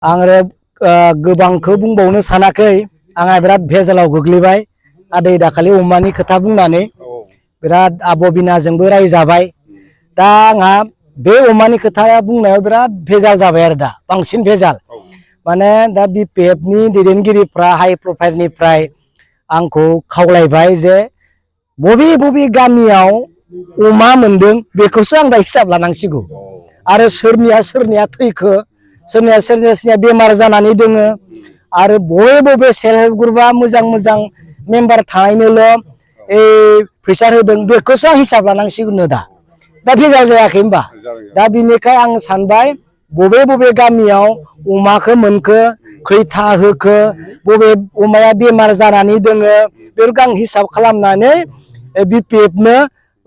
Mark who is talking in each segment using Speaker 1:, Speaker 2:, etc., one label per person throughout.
Speaker 1: आङो गोबांखौ बुंबावनो सानाखै आंहा बिराद भेजालाव गोग्लैबाय आदै दाखालि अमानि खोथा बुंनानै बिराद आब' बिनाजोंबो रायजाबाय दा आंहा बे अमानि खोथा बुंनायाव बिराद भेजाल जाबाय आरो दा बांसिन भेजाल माने दा बिपिएफनि दैदेनगिरिफ्रा हाइ प्रफाइलनिफ्राय आंखौ खावलायबाय जे बबे बबे गामियाव अमा मोनदों बेखौसो आं दा हिसाब लानांसिगौ आरो सोरनिया थैखो सोरनिया बेमार जानानै दोङो आरो बबे बबे सेल्फ हेल्प ग्रुपआ मोजां मेम्बार थानायनोल' फैसा होदों बेखौसो आं हिसाब लानांसिगौ दा भेजाल जायाखै होनबा दा बिनिखाय आं सानबाय बबे बबे गामियाव अमाखौ मोनखो खैथा होखो बबे अमाया बेमार जानानै दोङो बेफोरखौ आं हिसाब खालामनानै बिपिएफनो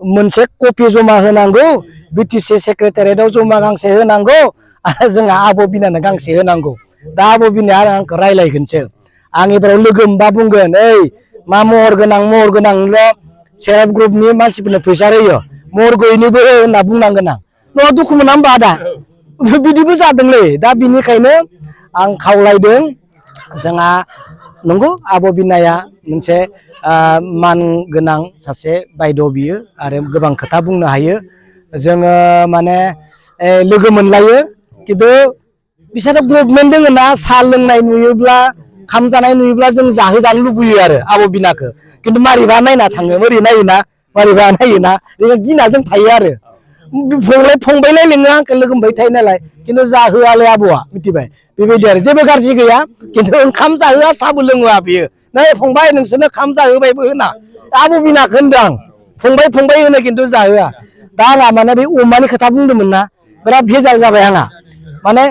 Speaker 1: मोनसे कपि जमा होनांगौ बिटिसि सेक्रेटारियेटआव जमा गांसे होनांगौ आरो जोंहा आब' बिनानो गांसे होनांगौ दा आब' बिनाया आंखौ रायलायगोनसो आं एबाराव लोगो मोनबा बुंगोन ओइ मा महर गोनांल' सेल्फ हेल्प ग्रुपनि मानसिफोरनो फैसा होयो महर गैयैनिबो होनना बुंनांगोन आं न'आ दुखु मोना होमबा दा बिदिबो जादोंलै दा बिनिखायनो आं खावलायदों जोंहा नंगौ आब' बिनाया मोनसे मान गोनां सासे बायद' बियो आरो गोबां खोथा बुंनो हायो जोङो माने लोगो मोनलायो खिन्थु बिसोरो गभर्नमेन्ट दोङो ना साहा लोंनाय नुयोब्ला खाम जानाय नुयोब्ला जों जाहोजानो लुबैयो आरो आब' बिनाखौ खिन्थु मारैबा नायना थाङो ओरै नायोना मारैबा नायोना गिना जों थायो आरो फंबायलाय नोङो आंखौ लोगो मोनबाय थायो नालाय खिन्थु जाहोआलाय आब'आ मिथिबाय बेबायदि आरो जेबो गाज्रि गैया खिन्थु ओंखाम जाहोआ साहाबो लोङोआ बियो नै फंबाय नोंसोरनो खाम जाहोबायबो होना आब' बिनाखौ होनदों आं फंबाय होनो खिन्थु जाहोआ दा आंहा माने बे अमानि खोथा बुंदोंमोन ना बिराद भेजाल जाबाय आंहा माने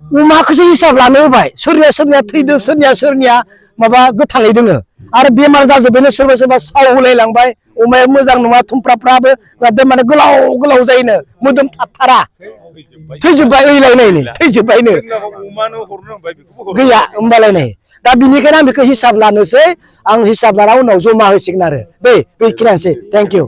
Speaker 1: अमाखौसो हिसाब लानो होबाय सोरनिया थैदों सोरनिया माबा गोथाङै दोङो आरो बेमार जाजोब्बायनो सोरबा साव होलायलांबाय अमाया मोजां नङा थुमफ्राफ्राबो माने गोलाव जायोनो मोदोम थाथारा थैजोब्बाय ओइलायनायनो थैजोब्बायनो गैया होमबालाय नै दा बिनिखायनो आं बेखौ हिसाब लानोसै आं हिसाब लाना उनाव जमा होसिगोन आरो बेखिनियानोसै थेंक इउ